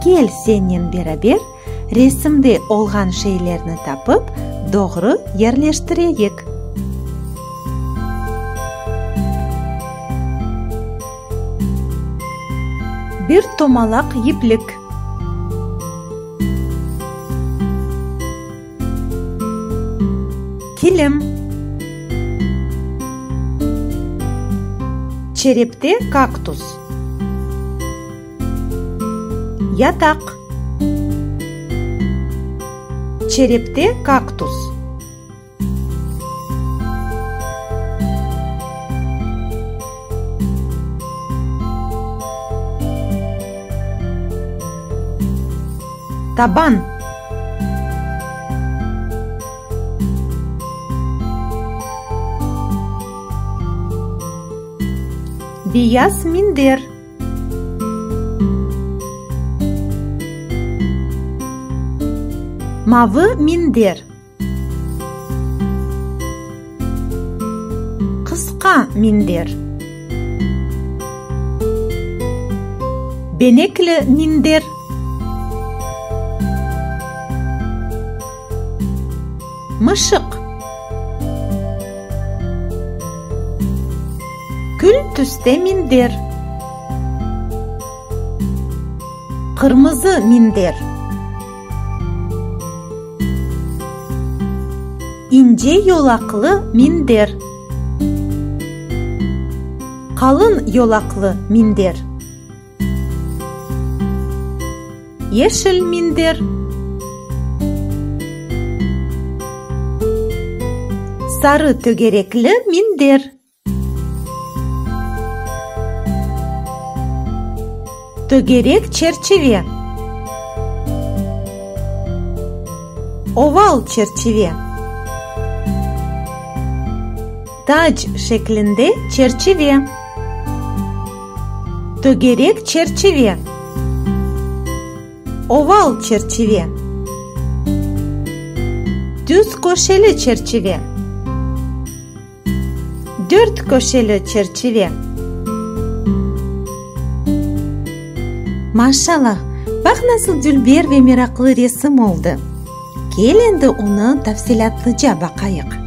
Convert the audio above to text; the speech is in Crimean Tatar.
Kel sennen beraber resimde olğan şeylerni tapıp, doğru yerleştireyik. Bir tomalaq yiplik. Kilim. Çerepte kaktus. Yataq. Çerepte kaktus. Taban. Beyaz minder. Mavı minder. Qısqa minder. Benekli minder. Mışıq. Kül tüste minder. Qırmızı minder. İnce yolaqlı minder. Qalın yolaqlı minder. Yeşil minder. Sarı tögerekli minder. Tögerek çerçive. Oval çerçive. Tac şeklinde çerçive. Tögerek çerçive. Oval çerçive. Düz köşeli çerçive. Dört köşeli çerçive. Maşallah, baq nasıl dülber ve meraqlı resim oldı! Kel endi onı tafsilâtlıca baqayıq.